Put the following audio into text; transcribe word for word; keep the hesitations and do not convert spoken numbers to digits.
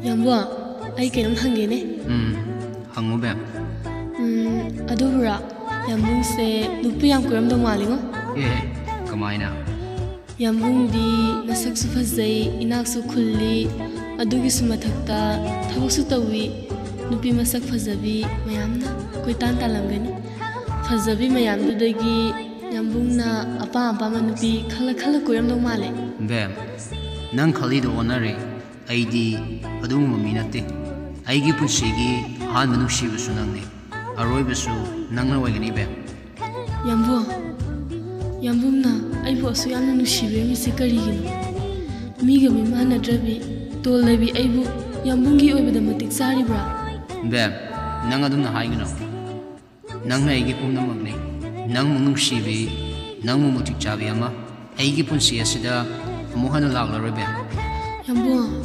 ꯌꯥꯝꯕꯨ, ꯑꯩ ꯀꯩꯅꯣꯝ ꯍꯪꯒꯦꯅꯦ꯫ ꯎꯝ, ꯍꯪꯉꯨ ꯕꯦꯝ꯫ ꯎꯝ, ꯑꯗꯨꯕꯨꯔꯣ, ꯌꯥꯝꯕꯨꯡꯁꯦ ꯅꯨꯄꯤ ꯌꯥꯝ ꯀꯣꯏꯔꯝꯗꯧ ꯃꯥꯜꯂꯤꯉꯣ꯫ ꯑꯦ, ꯀꯃꯥꯏꯅ? ꯌꯥꯝꯕꯨꯡꯗꯤ ꯃꯁꯛꯁꯨ ꯐꯖꯩ, ꯏꯅꯥꯛꯁꯨ ꯈꯨꯜꯂꯤ, ꯑꯗꯨꯒꯤꯁꯨ ꯃꯊꯛꯇ ꯊꯕꯛꯁꯨ ꯇꯧꯏ꯫ ꯅꯨꯄꯤ ꯃꯁꯛ ꯐꯖꯕꯤ ꯃꯌꯥꯝꯅ ꯀꯣꯏꯇꯥꯟ ꯇꯥꯜꯂꯝꯒꯅꯤ꯫ ꯐꯖꯕꯤ ꯃꯌꯥꯝꯗꯨꯗꯒꯤ ꯌꯥꯝꯕꯨꯡꯅ ꯑꯄꯥꯝ ꯑꯄꯥꯝꯕ ꯅꯨꯄꯤ ꯈꯜꯂ ꯈꯜꯂ ꯀꯣꯏꯔꯝꯗꯧ ꯃꯥꯜꯂꯦ꯫ ꯕꯦꯝ, ꯅꯪ ꯈꯜꯂꯤꯗꯣ ꯑꯣꯟꯅꯔꯦ꯫ ꯑꯩꯗꯤ ꯑꯗꯨꯒꯨꯝꯕ ꯃꯤ ꯅꯠꯇꯦ꯫ ꯑꯩꯒꯤ ꯄꯨꯟꯁꯤꯒꯤ ꯑꯍꯥꯟꯕ ꯅꯨꯡꯁꯤꯕꯁꯨ ꯅꯪꯅꯤ, ꯑꯔꯣꯏꯕꯁꯨ ꯅꯪꯅ ꯑꯣꯏꯒꯅꯤ ꯕꯦꯝ꯫ ꯌꯥꯝꯕꯨꯡ, ꯌꯥꯝꯕꯨꯡꯅ ꯑꯩꯕꯨ ꯑꯁꯨꯛ ꯌꯥꯝꯅ ꯅꯨꯡꯁꯤꯕꯤꯔꯝꯃꯤꯁꯤ ꯀꯔꯤꯒꯤꯅꯣ? ꯃꯤꯒ ꯃꯤꯃꯥꯟꯅꯗ꯭ꯔꯕꯤ, ꯇꯣꯜ ꯂꯩꯕꯤ ꯑꯩꯕꯨ ꯌꯥꯝꯕꯨꯡꯒꯤ ꯑꯣꯏꯕꯗ ꯃꯇꯤꯛ ꯆꯥꯔꯤꯕ꯭ꯔꯥ? ꯕꯦꯝ, ꯅꯪ ꯑꯗꯨꯝꯅ ꯍꯥꯏꯒꯅꯨ꯫ ꯅꯪꯅ ꯑꯩꯒꯤ ꯄꯨꯝꯅꯃꯛꯅꯤ꯫ ꯅꯪꯃꯨꯛ ꯅꯨꯡꯁꯤꯕꯤ, ꯅꯪꯃꯨꯛ ꯃꯇꯤꯛ ꯆꯥꯕꯤ ꯑꯃ ꯑꯩꯒꯤ ꯄꯨꯟꯁꯤ ꯑꯁꯤꯗ ꯑꯃꯨꯛ ꯍꯟꯅ ꯂꯥꯛꯂꯔꯣꯏ ꯕꯦꯝ꯫ ꯌꯥꯝꯕꯨꯡ,